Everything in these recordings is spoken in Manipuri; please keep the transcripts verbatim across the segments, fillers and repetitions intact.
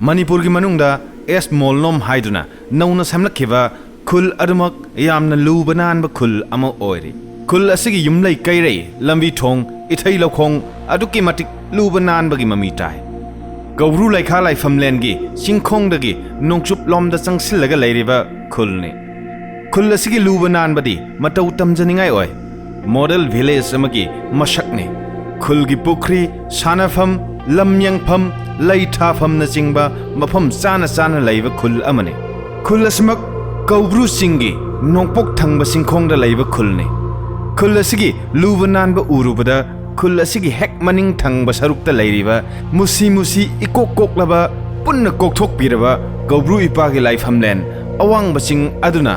ꯃꯅꯤꯄꯨꯔꯒꯤ ꯃꯅꯨꯡꯗ ꯑꯦꯁ ꯃꯣꯜꯅꯣꯝ ꯍꯥꯏꯗꯨꯅ ꯅꯧꯅ ꯁꯦꯝꯂꯛꯈꯤꯕ ꯈꯨꯜ ꯑꯗꯨꯃꯛ ꯌꯥꯝꯅ ꯂꯨꯕ ꯅꯥꯟꯕ ꯈꯨꯜ ꯑꯃ ꯑꯣꯏꯔꯤ꯫ ꯈꯨꯜ ꯑꯁꯤꯒꯤ ꯌꯨꯝꯂꯩ ꯀꯩꯔꯩ, ꯂꯝꯕꯤ ꯊꯣꯡ, ꯏꯊꯩ ꯂꯧꯈꯣꯡ ꯑꯗꯨꯛꯀꯤ ꯃꯇꯤꯛ ꯂꯨꯕ ꯅꯥꯟꯕꯒꯤ ꯃꯃꯤ ꯇꯥꯏ꯫ ꯀꯧꯕ꯭ꯔꯨ ꯂꯩꯈꯥ ꯂꯥꯏꯐꯝꯂꯦꯟꯒꯤ ꯆꯤꯡꯈꯣꯡꯗꯒꯤ ꯅꯣꯡꯆꯨꯞꯂꯣꯝꯗ ꯆꯪꯁꯤꯜꯂꯒ ꯂꯩꯔꯤꯕ ꯈꯨꯜꯅꯤ꯫ ꯈꯨꯜ ꯑꯁꯤꯒꯤ ꯂꯨꯕ ꯅꯥꯟꯕꯗꯤ ꯃꯇꯧ ꯇꯝꯖꯅꯤꯡꯉꯥꯏ ꯑꯣꯏ꯫ ꯃꯣꯗꯦꯜ ꯚꯤꯂꯦꯖ ꯑꯃꯒꯤ ꯃꯁꯛꯅꯤ꯫ ꯈꯨꯜꯒꯤ ꯄꯨꯈ꯭ꯔꯤ, ꯁꯥꯟꯅꯐꯝ, ꯂꯝ ꯌꯦꯡꯐꯝ, ꯂꯩ ꯊꯥꯐꯝꯅꯆꯤꯡꯕ ꯃꯐꯝ ꯆꯥꯅ ꯆꯥꯅ ꯂꯩꯕ ꯈꯨꯜ ꯑꯃꯅꯤ꯫ ꯈꯨꯜ ꯑꯁꯤꯃꯛ ꯀꯧꯕ꯭ꯔꯨ ꯆꯤꯡꯒꯤ ꯅꯣꯡꯄꯣꯛ ꯊꯪꯕ ꯆꯤꯡꯈꯣꯡꯗ ꯂꯩꯕ ꯈꯨꯜꯅꯤ꯫ ꯈꯨꯜ ꯑꯁꯤꯒꯤ ꯂꯨꯕ ꯅꯥꯟꯕ ꯎꯔꯨꯕꯗ ꯈꯨꯜ ꯑꯁꯤꯒꯤ ꯍꯦꯛ ꯃꯅꯤꯡ ꯊꯪꯕ ꯁꯔꯨꯛꯇ ꯂꯩꯔꯤꯕ ꯃꯨꯁꯤ ꯃꯨꯁꯤ ꯏꯀꯣꯛ ꯀꯣꯛꯂꯕ ꯄꯨꯟꯅ ꯀꯣꯛꯊꯣꯛꯄꯤꯔꯕ ꯀꯧꯕ꯭ꯔꯨ ꯏꯄꯥꯒꯤ ꯂꯥꯏꯐꯝꯂꯦꯟ ꯑꯋꯥꯡꯕ ꯆꯤꯡ ꯑꯗꯨꯅ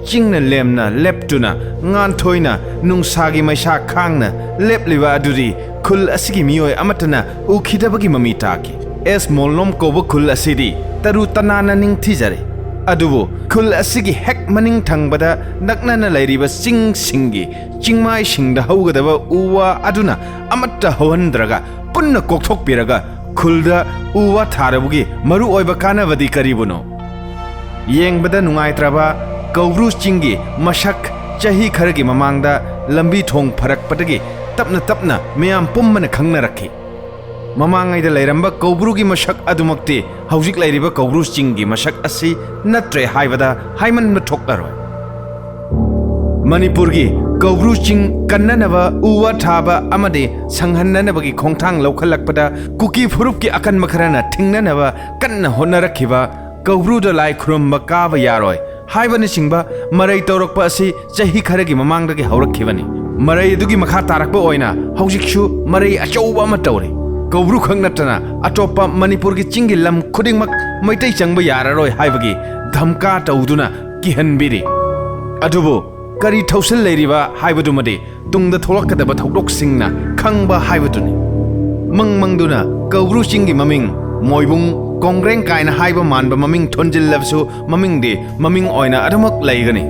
ꯆꯤꯡꯅ ꯂꯦꯝꯅ ꯂꯦꯞꯇꯨꯅ ꯉꯥꯟꯊꯣꯏꯅ ꯅꯨꯡꯁꯥꯒꯤ ꯃꯩꯁꯥ ꯈꯥꯡꯅ ꯂꯦꯞꯂꯤꯕ ꯑꯗꯨꯗꯤ ꯈꯨꯜ ꯑꯁꯤꯒꯤ ꯃꯤꯑꯣꯏ ꯑꯃꯠꯇꯅ ꯎꯈꯤꯗꯕꯒꯤ ꯃꯃꯤ ꯇꯥꯈꯤ꯫ ꯑꯦꯁ ꯃꯣꯜꯅꯣꯝ ꯀꯧꯕ ꯈꯨꯜ ꯑꯁꯤꯗꯤ ꯇꯔꯨ ꯇꯅꯥꯟꯅ ꯅꯤꯡꯊꯤꯖꯔꯦ꯫ ꯑꯗꯨꯕꯨ ꯈꯨꯜ ꯑꯁꯤꯒꯤ ꯍꯦꯛ ꯃꯅꯤꯡ ꯊꯪꯕꯗ ꯅꯛꯅꯅ ꯂꯩꯔꯤꯕ ꯆꯤꯡꯁꯤꯡꯒꯤ ꯆꯤꯡꯃꯥꯏꯁꯤꯡꯗ ꯍꯧꯒꯗꯕ ꯎ ꯋꯥ ꯑꯗꯨꯅ ꯑꯃꯠꯇ ꯍꯧꯍꯟꯗ꯭ꯔꯒ ꯄꯨꯟꯅ ꯀꯣꯛꯊꯣꯛꯄꯤꯔꯒ ꯈꯨꯜꯗ ꯎ ꯋꯥ ꯊꯥꯔꯕꯒꯤ ꯃꯔꯨꯑꯣꯏꯕ ꯀꯥꯟꯅꯕꯗꯤ ꯀꯔꯤꯕꯨꯅꯣ? ꯌꯦꯡꯕꯗ ꯅꯨꯡꯉꯥꯏꯇ꯭ꯔꯕ ꯀꯧꯕ꯭ꯔꯨ ꯆꯤꯡꯒꯤ ꯃꯁꯛ ꯆꯍꯤ ꯈꯔꯒꯤ ꯃꯃꯥꯡꯗ ꯂꯝꯕꯤ ꯊꯣꯡ ꯐꯔꯛꯄꯗꯒꯤ ꯇꯞꯅ ꯇꯞꯅ ꯃꯤꯌꯥꯝ ꯄꯨꯝꯕꯅ ꯈꯪꯅꯔꯛꯈꯤ꯫ ꯃꯃꯥꯡꯉꯩꯗ ꯂꯩꯔꯝꯕ ꯀꯧꯕ꯭ꯔꯨꯒꯤ ꯃꯁꯛ ꯑꯗꯨꯃꯛꯇꯤ ꯍꯧꯖꯤꯛ ꯂꯩꯔꯤꯕ ꯀꯧꯕ꯭ꯔꯨ ꯆꯤꯡꯒꯤ ꯃꯁꯛ ꯑꯁꯤ ꯅꯠꯇ꯭ꯔꯦ ꯍꯥꯏꯕꯗ ꯍꯥꯏꯃꯟꯕ ꯊꯣꯛꯂꯔꯣꯏ꯫ ꯃꯅꯤꯄꯨꯔꯒꯤ ꯀꯧꯕ꯭ꯔꯨ ꯆꯤꯡ ꯀꯟꯅꯅꯕ ꯎ ꯋꯥ ꯊꯥꯕ ꯑꯃꯗꯤ ꯁꯪꯍꯟꯅꯅꯕꯒꯤ ꯈꯣꯡꯊꯥꯡ ꯂꯧꯈꯠꯂꯛꯄꯗ ꯀꯨꯀꯤ ꯐꯨꯔꯨꯞꯀꯤ ꯑꯀꯟꯕ ꯈꯔꯅ ꯊꯤꯡꯅꯅꯕ ꯀꯟꯅ ꯍꯣꯠꯅꯔꯛꯈꯤꯕ, ꯀꯧꯕ꯭ꯔꯨꯗ ꯂꯥꯏ ꯈꯨꯔꯨꯝꯕ ꯀꯥꯕ ꯌꯥꯔꯣꯏ ꯍꯥꯏꯕꯅꯆꯤꯡꯕ ꯃꯔꯩ ꯇꯧꯔꯛꯄ ꯑꯁꯤ ꯆꯍꯤ ꯈꯔꯒꯤ ꯃꯃꯥꯡꯗꯒꯤ ꯍꯧꯔꯛꯈꯤꯕꯅꯤ꯫ ꯃꯔꯩ ꯑꯗꯨꯒꯤ ꯃꯈꯥ ꯇꯥꯔꯛꯄ ꯑꯣꯏꯅ ꯍꯧꯖꯤꯛꯁꯨ ꯃꯔꯩ ꯑꯆꯧꯕ ꯑꯃ ꯇꯧꯔꯤ꯫ ꯀꯧꯕ꯭ꯔꯨ ꯈꯛ ꯅꯠꯇꯅ ꯑꯇꯣꯞꯄ ꯃꯅꯤꯄꯨꯔꯒꯤ ꯆꯤꯡꯒꯤ ꯂꯝ ꯈꯨꯗꯤꯡꯃꯛ ꯃꯩꯇꯩ ꯆꯪꯕ ꯌꯥꯔꯔꯣꯏ ꯍꯥꯏꯕꯒꯤ ꯙꯝꯀꯥ ꯇꯧꯗꯨꯅ ꯀꯤꯍꯟꯕꯤꯔꯤ꯫ ꯑꯗꯨꯕꯨ ꯀꯔꯤ ꯊꯧꯁꯤꯜ ꯂꯩꯔꯤꯕ ꯍꯥꯏꯕꯗꯨꯃꯗꯤ ꯇꯨꯡꯗ ꯊꯣꯛꯂꯛꯀꯗꯕ ꯊꯧꯗꯣꯛꯁꯤꯡꯅ ꯈꯪꯕ ꯍꯥꯏꯕꯗꯨꯅꯤ꯫ ꯃꯪ ꯃꯪꯗꯨꯅ ꯀꯧꯕ꯭ꯔꯨ ꯆꯤꯡꯒꯤ ꯃꯃꯤꯡ ꯃꯣꯏꯕꯨꯡ ꯀꯣꯡꯒ꯭ꯔꯦꯡ ꯀꯥꯏꯅ ꯍꯥꯏꯕ ꯃꯥꯟꯕ ꯃꯃꯤꯡ ꯊꯣꯟꯖꯤꯜꯂꯕꯁꯨ ꯃꯃꯤꯡꯗꯤ ꯃꯃꯤꯡ ꯑꯣꯏꯅ ꯑꯗꯨꯃꯛ ꯂꯩꯒꯅꯤ꯫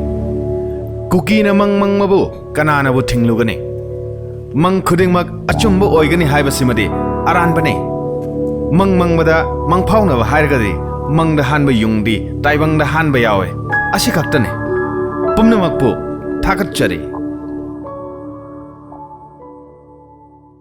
ꯀꯨꯀꯤꯅ ꯃꯪ ꯃꯪꯕꯕꯨ ꯀꯅꯥꯅꯕꯨ ꯊꯤꯡꯂꯨꯒꯅꯤ? ꯃꯪ ꯈꯨꯗꯤꯡꯃꯛ ꯑꯆꯨꯝꯕ ꯑꯣꯏꯒꯅꯤ ꯍꯥꯏꯕꯁꯤꯃꯗꯤ ꯑꯔꯥꯟꯕꯅꯤ꯫ ꯃꯪ ꯃꯪꯕꯗ ꯃꯪꯐꯥꯎꯅꯕ ꯍꯥꯏꯔꯒꯗꯤ ꯃꯪꯗ ꯍꯥꯟꯕ ꯌꯨꯡꯗꯤ ꯇꯥꯏꯕꯪꯗ ꯍꯥꯟꯕ ꯌꯥꯎꯋꯦ꯫ ꯑꯁꯤ ꯈꯛꯇꯅꯤ꯫ ꯄꯨꯝꯅꯃꯛꯄꯨ ꯊꯥꯒꯠꯆꯔꯤ꯫